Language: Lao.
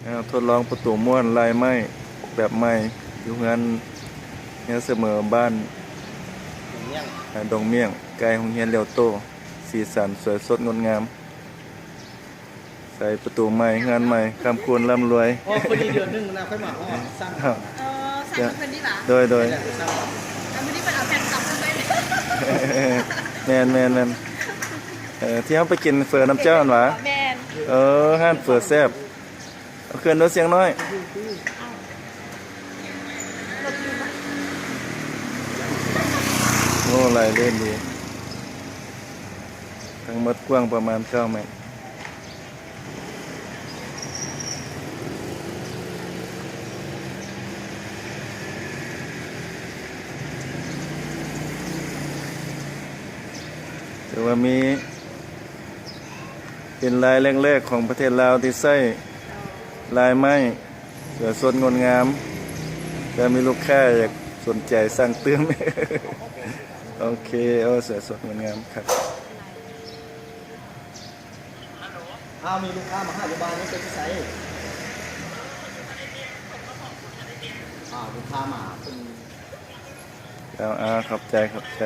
ເຮົາທົດລອງປະຕູມ້ວນລາຍໄມ້ແບບໃໝ່ ຢູ່ເຮືອນເຮືອນສະເໝີບ້ານ ດົງເມຍງ ເອີ ດົງເມຍງ ໃກ້ໂຮງຮຽນຫຼຽວໂຕ້. ສີສັນສວຍສົດງົດງາມ. ໃສ່ປະຕູໃໝ່ ເຮືອນໃໝ່ ຄ້ຳຄູນລ່ຳລວຍ. ອໍ ພໍດີເດືອນໜຶ່ງນະ ຄ່ອຍມາຮອດ ສັ່ງ ເອີ ສັ່ງກັບເພິ່ນນີ້ຫວາ? ໂດຍ ໂດຍ ອັນນີ້ເພິ່ນເອົາແຟນຄລັບເພິ່ນໄປ. ແມ່ນ ແມ່ນ ແມ່ນ. ເອີ ທີ່ເຮົາໄປກິນເຝີນຳເຈົ້າຫັ້ນຫວາ? ແມ່ນ. ເອີ ຮ້ານເຝີແຊບ. ເອົາເຄື່ອນໂດຍສຽງນ້ອຍ. ໂອ້ ໄຫຼເລື່ອນດີ. ທັງໝົດກວ້າງປະມານເກົ້າແມັດ. ຖືວ່າມີ ເປັນລາຍແລກໆຂອງປະເທດລາວທີ່ໃຊ້ລາຍໄມ້ ສວຍສົດງົດງາມ. ເພື່ອມີລູກຄ້າຢາກສົນໃຈສັ່ງຕື່ມ. ໂອເຄ ໂອ້ ສວຍສົດງົດງາມຄັກ. ອ້າວ ມີລູກຄ້າມາຫາຢູ່ບ້ານນີ້ ເປັນທີ່ໃສ? ອ້າວ ລູກຄ້າມາເພິ່ນ. ເອົາ ເອົາ ຂອບໃຈ ຂອບໃຈ.